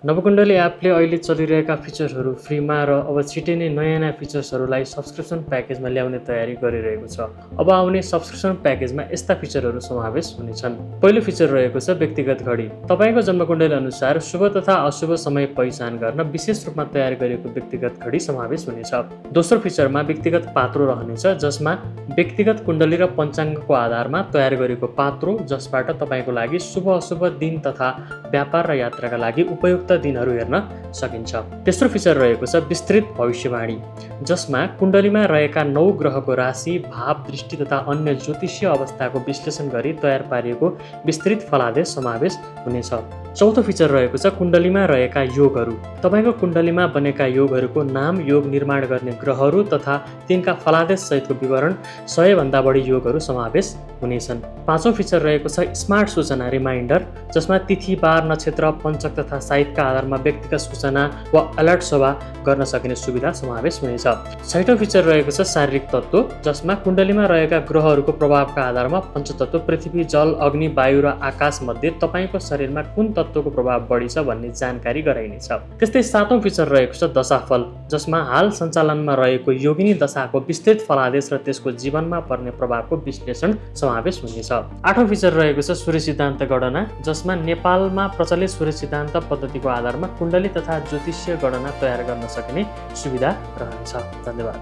नवकुण्डली एपले अहिले चलिरहेका फिचर्सहरू फ्रीमा र अब छिटै नै नयाँ फिचर्सहरूलाई सब्सक्रिप्सन प्याकेजमा ल्याउने तयारी गरिरहेको छ। अब आउने सब्सक्रिप्सन प्याकेजमा यस्ता फिचरहरू समावेश हुनेछन्। पहिलो फिचर रहेको छ व्यक्तिगत घडी। तपाईँको जन्मकुण्डली अनुसार शुभ तथा अशुभ समय पहिचान गर्न विशेष रूपमा तयार गरिएको व्यक्तिगत घडी समावेश हुनेछ। दोस्रो फिचरमा व्यक्तिगत पात्रो रहनेछ, जसमा व्यक्तिगत कुण्डली र पञ्चाङ्गको आधारमा तयार गरिएको पात्रो, जसबाट तपाईँको लागि शुभ अशुभ दिन तथा व्यापार र यात्राका लागि उपयुक्त दिनहरू हेर्न सकिन्छ। तेस्रो फिचर रहेको छ विस्तृत भविष्यवाणी, जसमा कुण्डलीमा रहेका 9 ग्रहको राशि, भाव, दृष्टि तथा अन्य ज्योतिषीय अवस्थाको विश्लेषण गरी तयार पारिएको विस्तृत फलादेश समावेश हुनेछ। चौथो फिचर रहेको छ कुण्डलीमा रहेका योगहरू। तपाईँको कुण्डलीमा बनेका योगहरूको नाम, योग निर्माण गर्ने ग्रहहरू तथा तिनका फलादेश सहितको विवरण, 100 भन्दा बढी योगहरू समावेश हुनेछन्। पाँचौं फिचर रहेको छ स्मार्ट सूचना रिमाइन्डर, जसमा तिथि, बार, नक्षत्र, पञ्चक तथा साहित्यका आधारमा व्यक्तिगत सूचना वा अलर्ट सेवा गर्न सकिने सुविधा समावेश हुनेछ। छैटौं फिचर रहेको छ शारीरिक तत्त्व, जसमा कुण्डलीमा रहेका ग्रहहरूको प्रभावका आधारमा पञ्चतत्त्व पृथ्वी, जल, अग्नि, वायु र आकाश मध्ये तपाईँको शरीरमा कुन तत्त्वको प्रभाव बढी छ भन्ने जानकारी गराइनेछ। त्यस्तै सातौं फिचर रहेको छ दशाफल, जसमा हाल सञ्चालनमा रहेको योगिनी दशाको विस्तृत फलादेश र त्यसको जीवनमा पर्ने प्रभावको विश्लेषण समावेश हुनेछ। आठौं फिचर रहेको छ सूर्य सिद्धान्त गणना, जसमा नेपालमा प्रचलित सूर्य सिद्धान्त पद्धतिको आधारमा कुण्डली तथा ज्योतिषीय गणना तयार गर्न सकिने सुविधा रहनेछ। धन्यवाद।